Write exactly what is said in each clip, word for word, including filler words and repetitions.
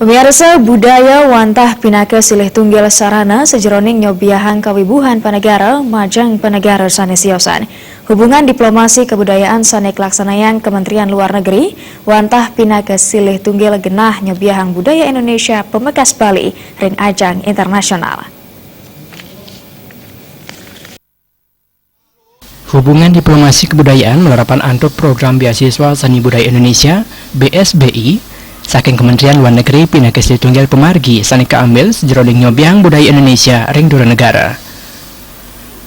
Pemirsa, budaya wantah pinaka silih tunggil sarana sajeroning nyobiahang kawibuhan panegara majeng panegara sané siosan. Hubungan diplomasi kebudayaan sané kalaksanayang Kementerian Luar Negeri wantah pinaka silih tunggil genah nyobiahang budaya Indonesia pamekas Bali ring ajang internasional. Hubungan diplomasi kebudayaan malarapan antuk program Beasiswa Seni Budaya Indonesia, B S B I, saking Kementerian Luar Negeri pinaka silih tunggil pamargi sané kaambil sajeroning nyobiahang budaya Indonesia ring dura negara.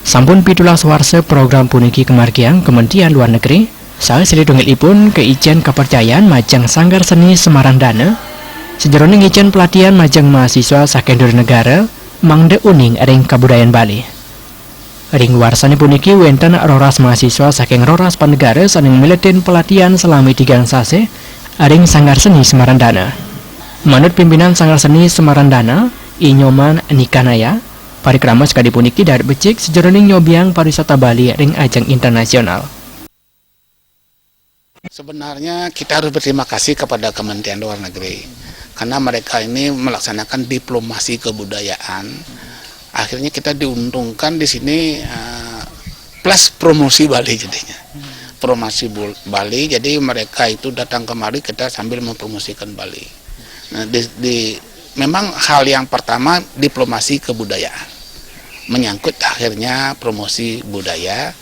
Sampun pitulas warsa program puniki kamargiang Kementerian Luar Negeri, saha silih tunggilipun kaicén kapercayan majeng Sanggar Seni Semarandana, sajeroning ngicén pelatihan majeng mahasiswa saking dura negara, mangda uning ring kabudayan Bali. Ring warsané puniki wénten roras mahasiswa saking roras panegara sané miletin pelatihan salami tigang sasih ring Sanggar Seni Semarandana. Manut pimpinan Sanggar Seni Semarandana, I Nyoman Nikanaya, parikrama sakadi puniki dahat becik sajeroning nyobiahang pariwisata Bali ring ajang internasional. Sebenarnya kita harus berterima kasih kepada Kementerian Luar Negeri karena mereka ini melaksanakan diplomasi kebudayaan. Akhirnya kita diuntungkan di sini, eh, plus promosi Bali jadinya. Promosi Bul- Bali, jadi mereka itu datang kemari, kita sambil mempromosikan Bali. Nah, di, di memang hal yang pertama diplomasi kebudayaan, menyangkut akhirnya promosi budaya,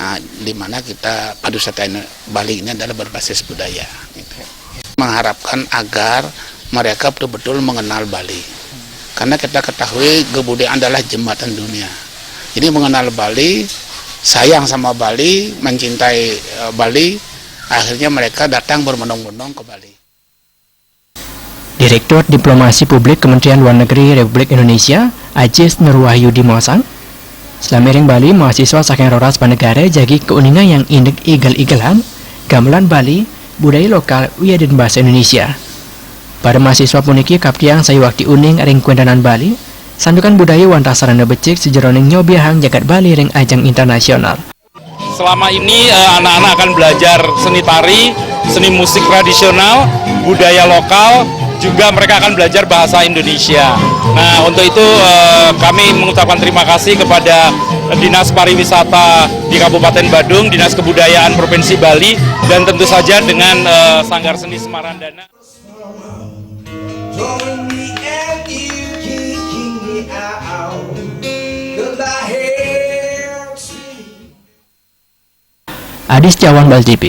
ah, di mana kita pariwisata ini, Bali ini adalah berbasis budaya, gitu. Mengharapkan agar mereka betul-betul mengenal Bali, karena kita ketahui kebudayaan adalah jembatan dunia. Jadi mengenal Bali, sayang sama Bali, mencintai, eh, Bali, akhirnya mereka datang berbondong-bondong ke Bali. Direktur Diplomasi Publik Kementerian Luar Negeri Republik Indonesia, Ajis Nurwahyudi maosang, salami ring Bali, mahasiswa saking roras panegara jagi kauningayang indik igel-igelan, gamelan Bali, budaya lokal, wiadin basa Indonesia. Para mahasiswa puniki kaptiang sayuwakti uning ring kuéntenan Bali, santukan budaya wantah sarana becik sajeroning nyobiahang jagat Bali ring ajang internasional. Selama ini, eh, anak-anak akan belajar seni tari, seni musik tradisional, budaya lokal, juga mereka akan belajar bahasa Indonesia. Nah, untuk itu, eh, kami mengucapkan terima kasih kepada Dinas Pariwisata di Kabupaten Badung, Dinas Kebudayaan Provinsi Bali, dan tentu saja dengan, eh, Sanggar Seni Semarandana. Adi Setiawan, Bali T V.